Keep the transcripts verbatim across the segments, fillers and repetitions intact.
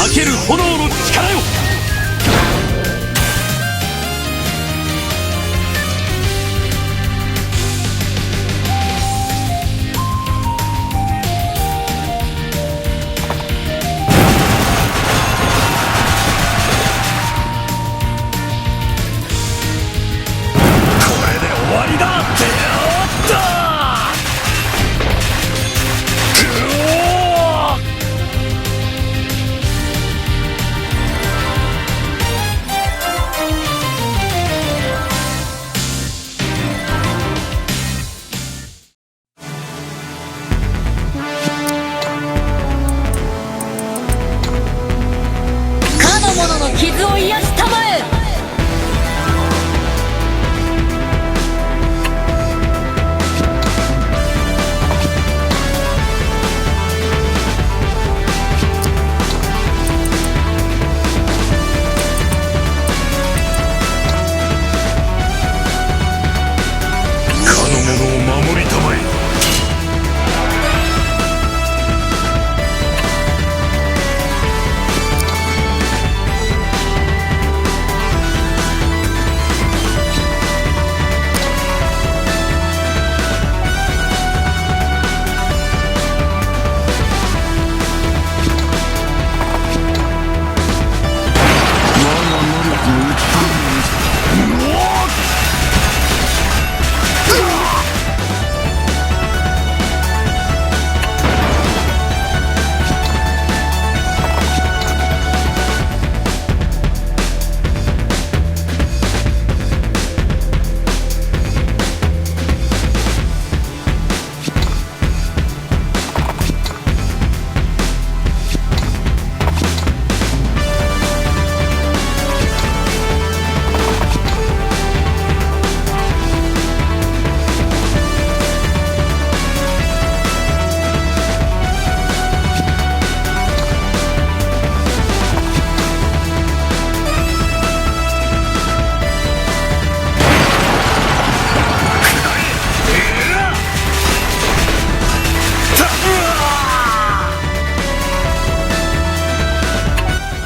つける炎の力よ。これで終わりだってよ。かの者の傷を癒したまえ。かの者を守りたまえ。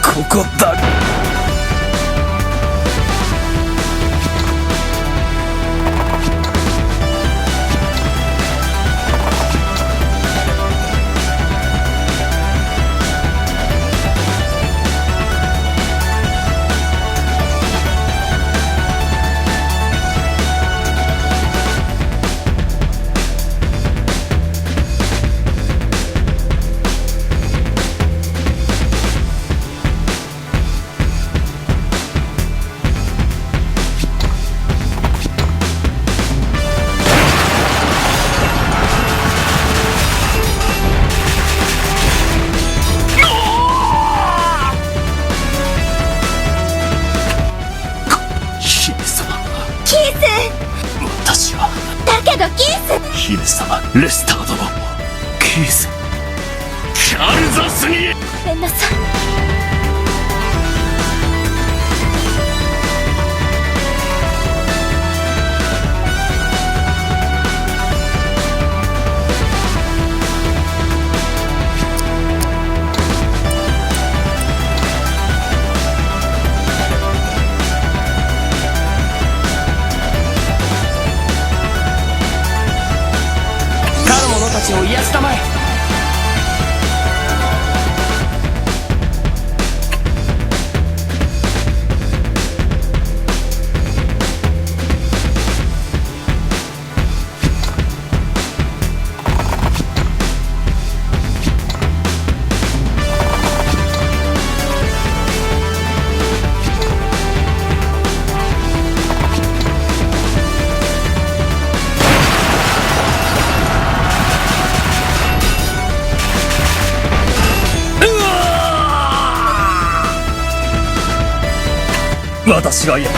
ここだ。だけど、キース！レスター殿。キース。カルザスに！ごめんなさい。かの者たちを癒したまえ。私がやる。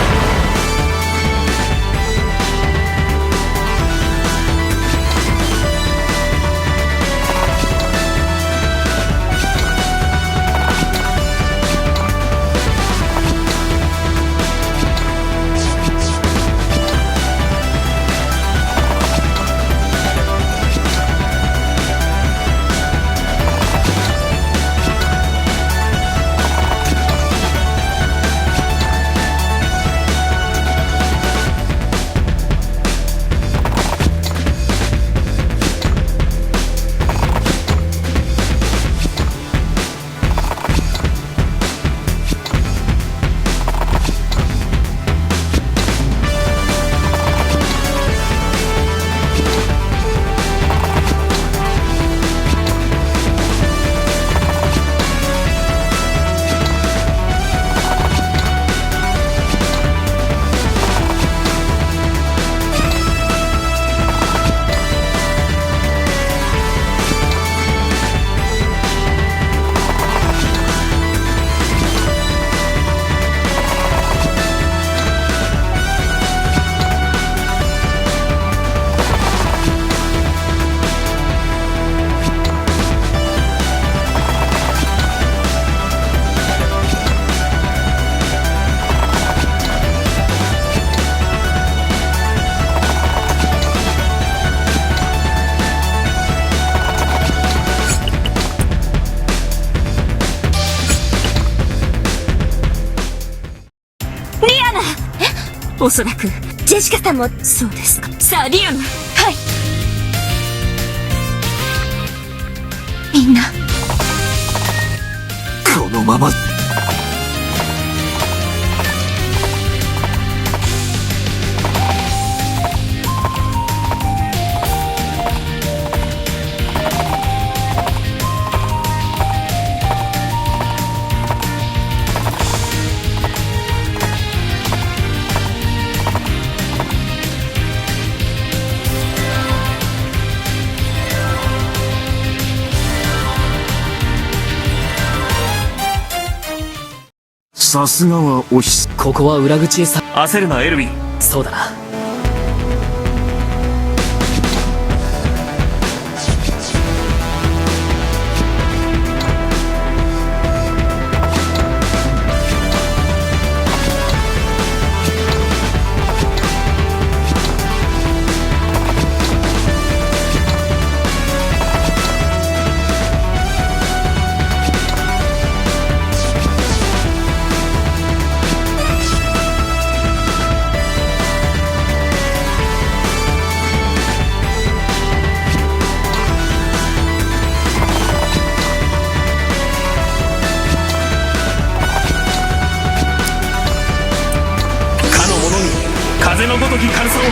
おそらく、ジェシカさんも、そうですか。さあ、リオン。はい。みんな。このまま。 さすがはお日。ここは裏口へさ。焦るな、エルヴィン。そうだな。 かの者に、風のごとき辛さを。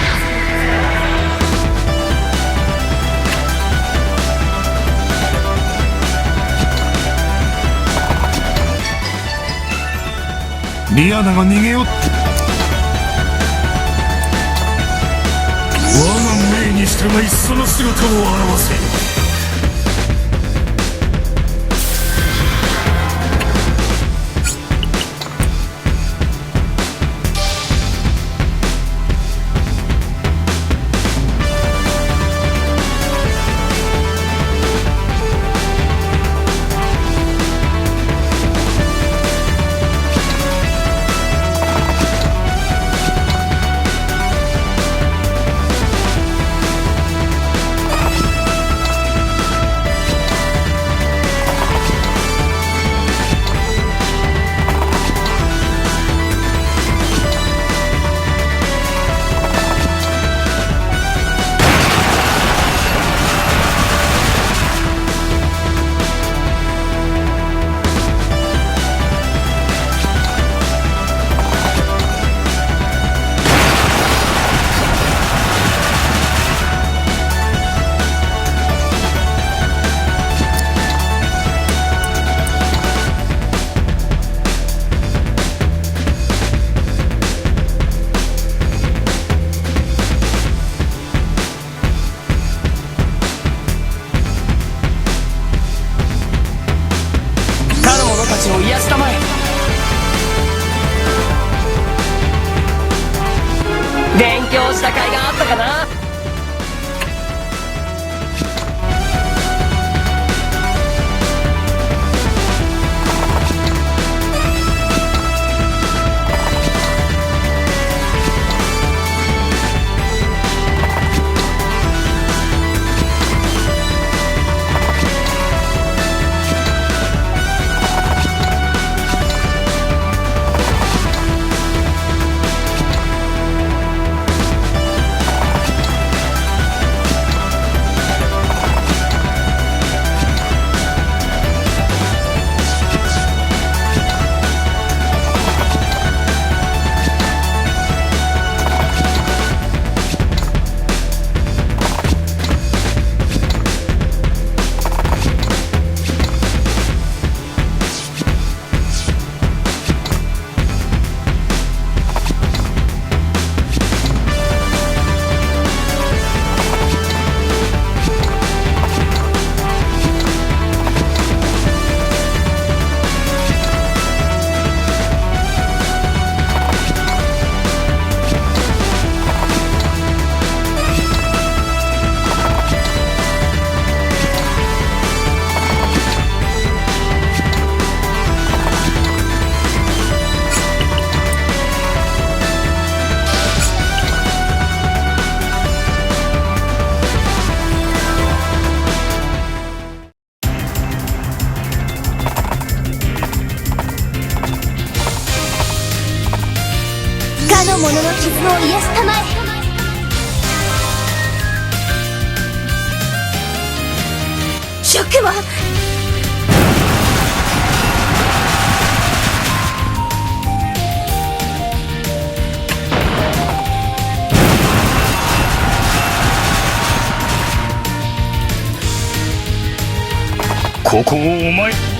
リアナが逃げおって。我が命にしてまいその姿を現せ。 他の者たちを癒したまえ。勉強した甲斐があったかな。 他者の傷を癒したまえ。諸雲。ここをお前